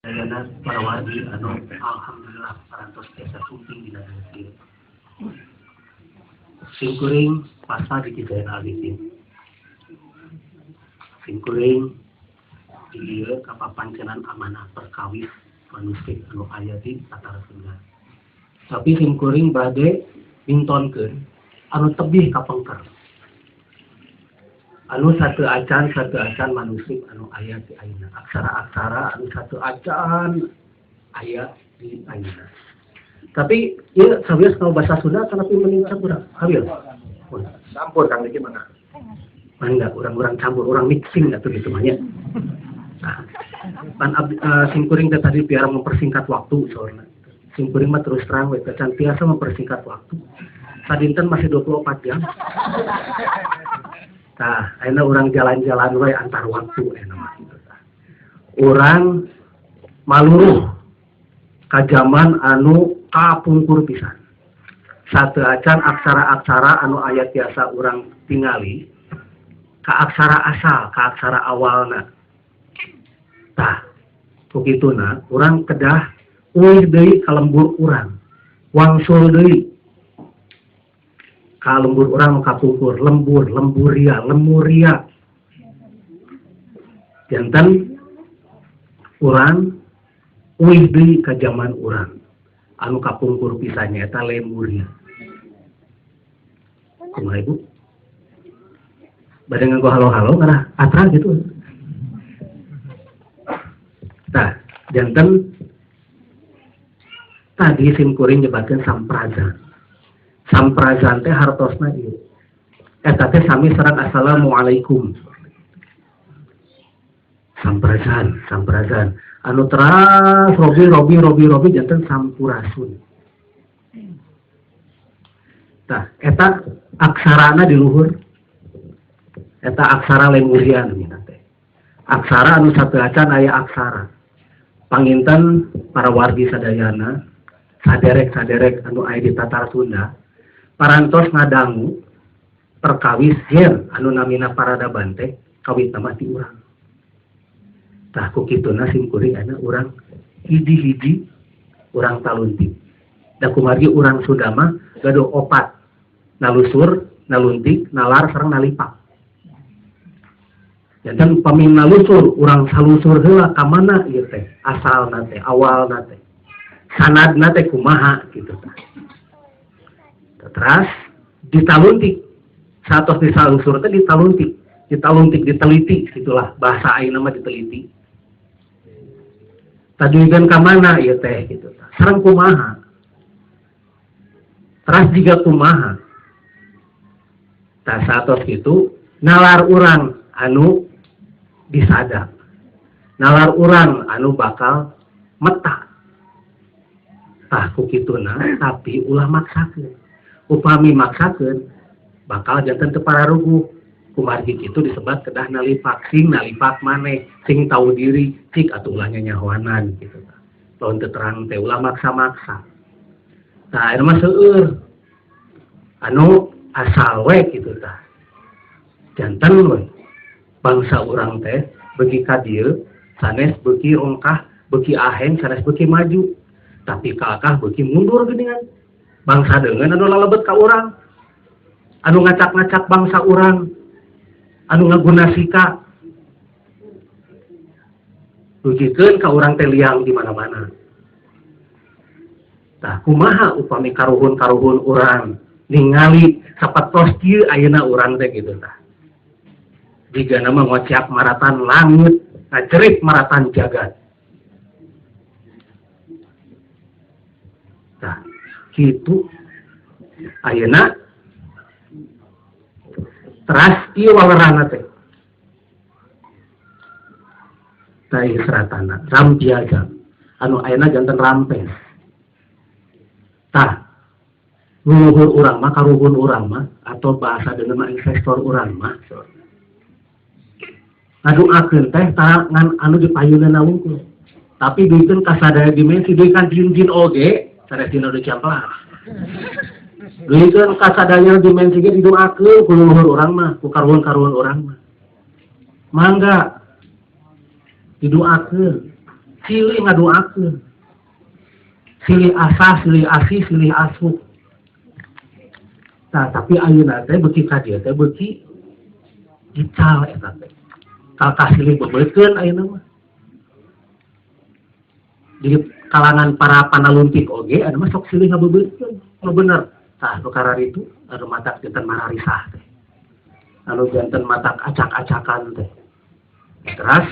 Sadayana para wargi anu alhamdulillah parantos tiasa sumping dina ieu. Simkuring pasta di Zainal Abidin. Simkuring di ieu kapapancenan amanah perkawis manuskrip anu aya di Tatar Sunda. Tapi simkuring bade mintonkeun anu tebih kapengker. Anu sateuacan manuskrip anu aya di ayeuna. Aksara-aksara anu sateuacan aya di ayeuna. Tapi ieu sawios kalau bahasa Sunda tapi mending campur sawios. Campur Kang Diki mana? Mangga urang-urang campur, urang mixing atuh gitu mah nya. Nah, pan abdi, simkuring teh tadi biar mempersingkat waktu soalnya. Simkuring mah terus terang we can tiasa mempersingkat waktu. Sadinten masih 24 jam. Nah, ayeuna urang jalan-jalan we antar waktu ayeuna mah gitu tah. Urang maluruh ka zaman anu kapungkur pisan. Sateuacan aksara-aksara anu aya tiasa urang tingali ka aksara asal, ka aksara awalna. Tah, kukituna urang kedah uih deui ka lembur urang. Wangsul deui ka lembur urang nu kapungkur, lembur, lemburia, lemuria. Janten urang uih deui ka zaman urang anu kapungkur pisan nyaeta Lemuria. Kumaha Ibu? Bade nganggo halo-halo ngarah atra gitu. Tah, janten tadi simkuring nyebatkeun samprazan. Samprazan teh hartosna ieu. Eta teh sami sareng assalamualaikum. Samprazan, samprazan. Anu teras robi robi robi robi janten sampurasun. Tah, eta aksarana di luhur. Eta aksara Lemuria namina teh. Aksara anu sateuacan aya aksara. Panginten para wargi sadayana saderek-saderek anu aya di Tatar Sunda parantos ngadangu perkawis yen anu namina paradaban teh kawitna mah ti urang. Tah ku kituna simkuring ayeuna urang hiji-hiji urang taluntik. Da kumargi urang Sunda mah gaduh opat, nalusur, naluntik, nalar sareng nalipak. Janten pami nalusur urang salusur heula ka mana ieu teh asalna teh awalna teh sanadna teh kumaha gitu tah. Terus ditaluntik, satos disalusur teh ditaluntik, ditaluntik diteliti gitulah bahasa ayeuna mah diteliti. Taduikeun ka mana ieu teh gitu tah. Sareng kumaha? Teras jiga kumaha? Tah satos kitu nalar urang anu disada. Nalar urang anu bakal meta. Tah ku kituna tapi ulah maksakeun. Upami maksakeun bakal janten teu pararuguh. Kumargi kitu disebat kedah nalipak, sing nalipak maneh, sing tahu diri, cik atuh ulah nyanyahoanan gitu tah. Lamun teu terang teh ulah maksa-maksa. Tah ayeuna mah seueur anu asal we kitu tah. Janten we bangsa urang teh beuki ka dieu sanes beuki rongkah, beuki aheng sanes beuki maju. Tapi kalakah beuki mundur geuningan. Bangsa deungeun anu lalebet ka urang. Anu ngacak-ngacak bangsa urang. Anu ngagunasika. Dugikeun ka urang teh liang di mana-mana. Tah kumaha upami karuhun-karuhun urang ningali sapertos kieu ayeuna urang teh gitu tah. Jigana mah ngociak maratan langit, ngajerit maratan jagat. Tah, kitu ayeuna teras ieu walerana teh. Tah ieu seratana, rampiaja. Anu ayeuna janten rampes. Tah, luluhur urang mah, karuhun urang mah, atau bahasa deungeun mah investor urang mah. Ngaduakeun teh tara ngan anu dipayuneunna wungkul. Tapi duikeun ka sadaya dimensi, duikeun jin-jin oge, sanes dina nu camplah. Duikeun ka sadaya dimensi ge didoakeun ku luluhur urang mah, ku karuhun-karuhun urang mah. Mangga didoakeun. Silih ngadoakeun, silih asah, silih asih, silih asuh. Nah, tapi ayeuna teh beuki ka dieu teh beuki ical eta teh. Kalkah silih bebeutkeun ayeuna mah. Jadi kalangan para panaluntik oge anu mah sok silih ngabebeutkeun. Nu bener. Tah, nu kararitu anu matak janten mararisah teh. Anu janten matak acak-acakan teh. Terus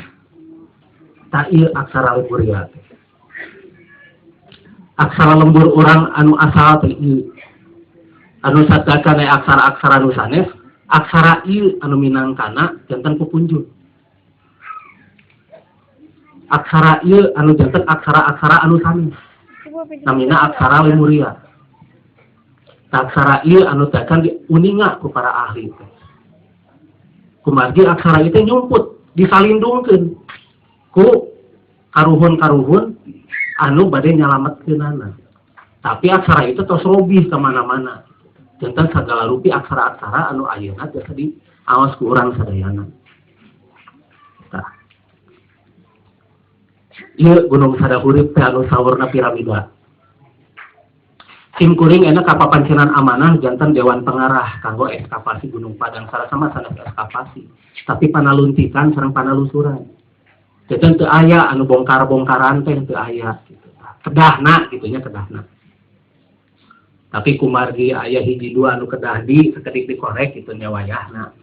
tah, ieu aksara Lemuria teh. Aksara lembur urang anu asal teh ieu. Anu sadakan aksara-aksara nu sanes, aksara ieu anu minangkana janten pupunjul. Aksara ieu anu janten aksara-aksara anu sanes. Namina aksara Lemuria. Aksara ieu anu tacan diuninga ku para ahli teh. Kumargi aksara itu nyumput, disalindungkeun ku karuhun-karuhun anu bade nyalametkeunana. Tapi aksara itu tos robih kemana-mana. Janten segala rupi aksara-aksara anu ayeuna biasa diaos ku urang sadayana. Tah. Ieu Gunung Sadahurip teh anu saurna piramida. Sim kuring enak kapapancenan amanah janten dewan pengarah kanggo ekskavasi Gunung Padang, salah sama sanes ekskavasi, tapi panaluntikan sareng panalusuran. Janten teu aya anu bongkar-bongkaran teh, teu aya gitu. Kedahna gitu nya, kedahna. Tapi kumargi aya hiji dua anu kedah di sakedik dikorek gitu nya wayahna.